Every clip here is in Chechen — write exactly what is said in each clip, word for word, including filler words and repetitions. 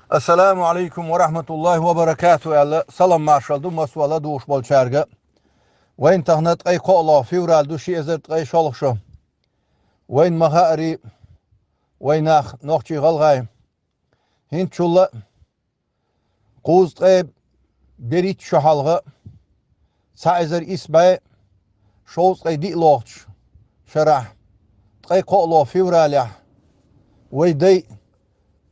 Ассаламу алейкум ва рахматуллахи ва баракату, аьлла, салам маршал ду массо а ладугӀуш болчаьрга. Вайн тахана ткъе кхоалгӀа февраль ду, ши эзар ткъе шолгӀа шо. Вайн ма хаарий, вай нах, нохчий, гӀалгӀай, хӀинцачул а кхузткъе берхӀитта шо хьалха, цхьа эзар исс бӀаь шовзткъе диълагӀча шарахь, ткъе кхоалгӀа февралехь, вай дай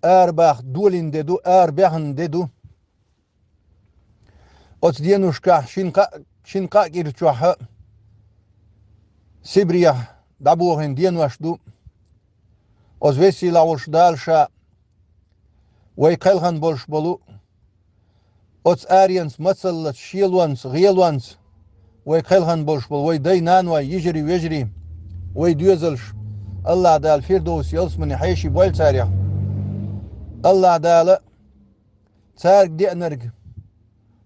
арабаха долийна де ду, арабаьхна де ду. Оцу деношкахь шина кхаа, шина кхаа кӀира чохь а Сибрехь дӀабохийна денош ду. Оцу весийлагӀа волуш Дала Ша вай кхелхина болуш болу, оцу аренца, мацаллаца, шелонца, гӀелонца вай кхелхина болуш болу вай дай-наной, йижарий, вежарий, вай доьзалш, АллахӀ Дала Фирдовс ялсамани хьеший бойла царех. АллахӀ Дала цаьрга деанарг,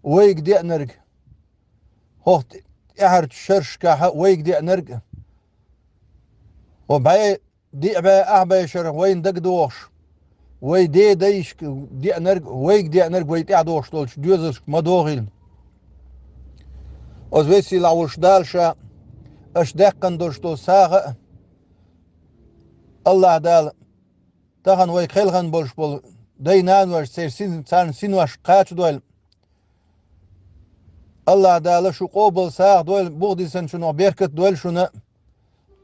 вайга деанарг, хӀокху тӀаьхьарчу шерашкахь а вайга деанарг, хӀо бӀе диъ бӀе, ах бӀе шарахь вайна дагадогӀуш, вай ден дайшка деанарг, вайга деанарг вай тӀаьхьадогӀуш долчу доьзалшка ма догӀийла. Оцу весийлагӀа волуш Дала Ша аша даьккхина долуш долу сагӀа а, АллахӀ Дала тахана вай кхелхина болуш болу дай-нанош, церан син-, царна синош кхачадойла. АллахӀ Дала шу къобал сагӀа дойла, бухадисинчунах беркат дойла шуна.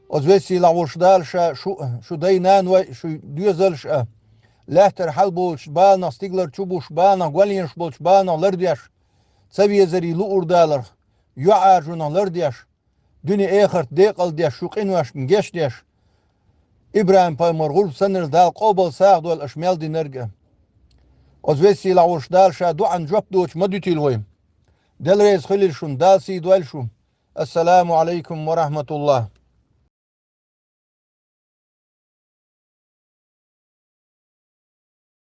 Оцу весийлагӀа волуш Дала Ша шу а, шу дай-наной а, шу доьзалш а, лаьттара хьалаболучу баланах, стигалара чу буш баланах, гонлеш болчу баланах лардеш, ца везарий луур даларх, юьхьӀаьржонах лардеш, дуьне-эхарт декъалдеш, шу къиношна гечдеш, ИбрахӀим-пайхамар гӀурба саннарг, Дала къобал сагӀа дойла аша мел динарг а. Оцу весийлагӀа волуш Дала Ша дуӀан жоп доцуш ма дуьтийла вай. Дела реза хуьлийла шуна, Дала сий дойла шу. Ассаламу алейкум ва рахматуллах.